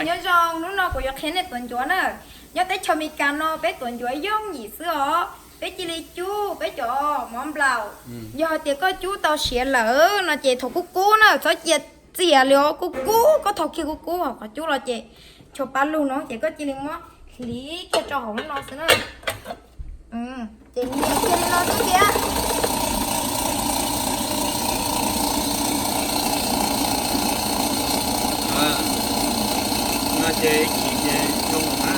Nyob zoo, hnub no kuv yuav qhia nej tuav ncuav na. Nyob teb chaws Amelikas no peb tuav ncuav yooj yim xwb os. Peb cia li cub peb cov mov nplaum. Yog hais tias koj cub tau siav lawm no ces thaum kub kub na, txhob cia txias li os, kub kub, koj thaum kiag kub kub qhov cub los ces tshua pab lug no ces koj cia li muab hliv kiag rau hauv lub no xwb na. Ces cia li no xwb tiag. No ces ib chim ces zoo na.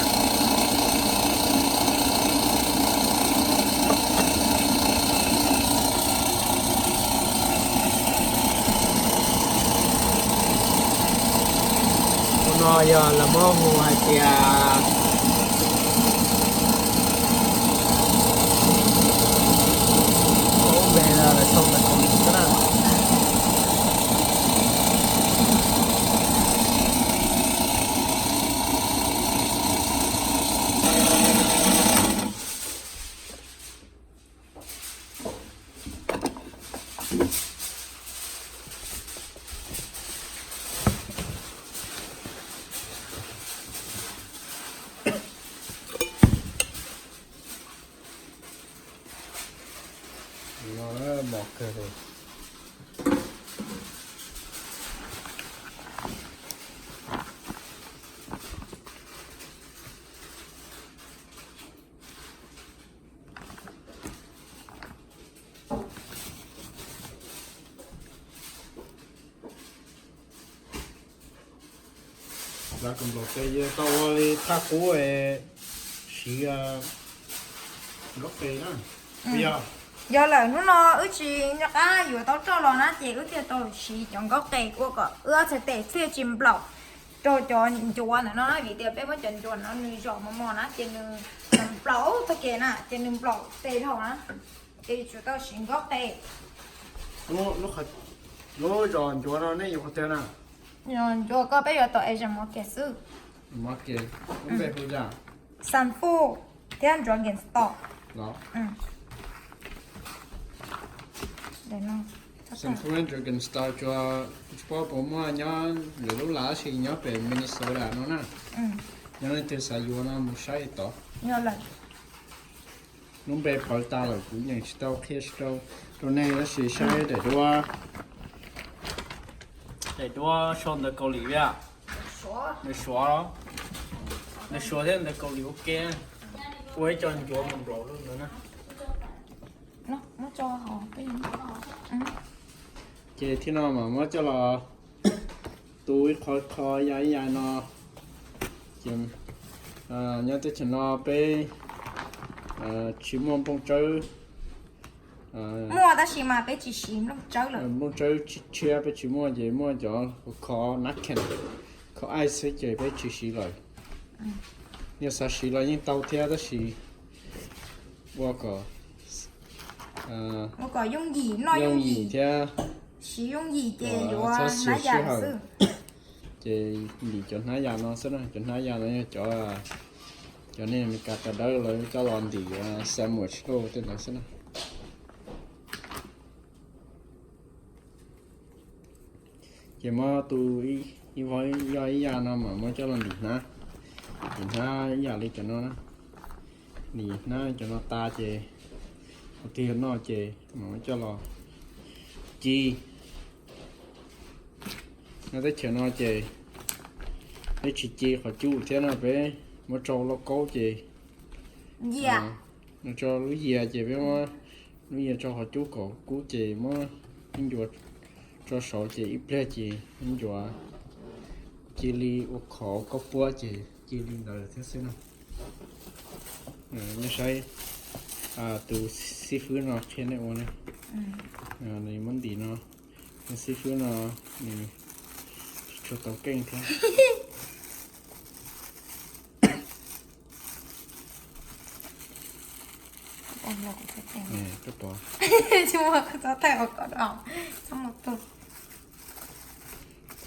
Tus no yog lawv muab hu hais tias ub npe lawv sau ntawv Kaus Lim xwb na. No mos kawg li. Lawv kom nplaum tes tau ua li thaj qub siv nkaub qe na. Yog lawm hnub no wb tsis nco qab yuav tau roj los na ces wb thiaj tau siv cov nkaub qe ua kom wb ob txhais tes thiaj tsis nplaum rau cov ncuav ntawm no na, vim tias peb muab cov ncuav no nws zom mos mos na ces nws nplaum tag kev na ces nws nplaum tes dhau na, ces yuav tsum tau siv nkaub qe. Lub zos ncuav no nej yuav qhov twg na? Ncuav ko peb yuav tau Asian Market xwb. Market, lub npe hu cas? Sun Food thiab Drug and Store. Sun Food, Drug and Store tsuas tsis paub puas muaj nyob lwm lub los sis nyob pem Minnesota no na. Yog leej twg xav yuav no mus saib tod. Lub npe pawv tas lawm kuv nyeem tsis tau qhia tsis tau rau nej tab sis saib daim duab, daim duab sau ntawv Kaus Lim, nws suav, nws suav thiab ntawv Kaus Lim ua ke, ua ib co ncuav nplaum nplaum li ntawd na. Ces thib no mas muab coj los tu ib qho qho ya ib ya no. Ces nyob teb chaws no peb tsis muaj nplooj tsawb. Muaj tab sis mas peb tsis siv nplooj tsawb lawm. Nplooj tsawb tshiab peb tsis muaj ces muaj cov kho napkin, kho ice xwb ces peb tsis siv lawm. Yog xav siv los yeej tau thiab tab sis ua kom, ua kom yooj yim, noj yooj yim thiab siv yooj yim ces yuav txhob siv sij hawm. Ces ntim cov hnab ya no xwb na, cov hnab ya no yog cov, cov nej Amelikas tas dawb lawv coj los ntim sandwich tej ntawd xwb na. Ces muab tu ib vog, yog ib ya no mas muab coj los ntim hnab, ntim hnab ib yam li cov no na. Ntim hnab cov no tas ces qhov twg yuav noj ces mam muab coj los ci. Nyob teb chaws no ces peb tsis ci qhov cub thiab no, peb muab tso lauj kaub ces, tso lub yias ces peb muab lub yias tso qhov cub kom kub ces muab ib ncuav tso saud ces ib pliag ces ib ncuav cia li ua khov koj puab ces cia li ntawd thiab xwb na. Nyob saib tus xib fwb no qhia nej ua na. Nws muab ntim no, tus xib fwb no nws tsis tshua tau keej thiab. Koj pom,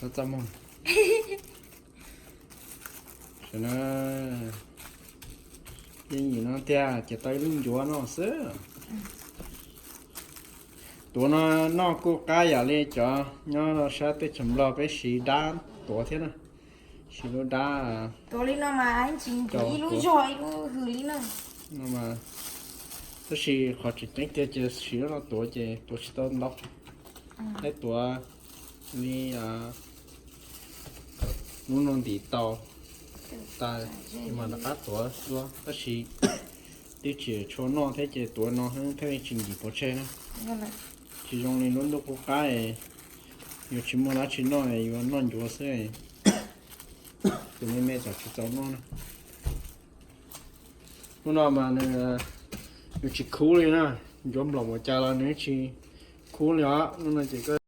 txhob moog. Yeej yim no tiag ces tau ib lub ncuav no xwb. Tuav no noj kuj qab yam li cov nyob sab teb chaws Nplog peb siv dab tuav thiab na. Siv lub dab tuav li no mas tsis ntim ib lub zog ib lub hws li na. No mas, tab sis qhov tseem ceeb tiag ces siv lub no tuav ces tuav tsis tau ntau. Peb tuav li lub no ntim tau tas, mas rov qab tuav dua, tab sis twb tsis tshua noj thiab ces tuav no thiaj li tsis ntim pov tseg na. Tsis zoo li lub ntuj qub qab, yuav tsis muaj dab tsi noj, yuav noj ncuav xwb, tus me me txawm tsis txaus noj na. Lub no mas nws tsis khub li na, ncuav nplaum ua cas los nws tsis khub li os. Lub no ces koj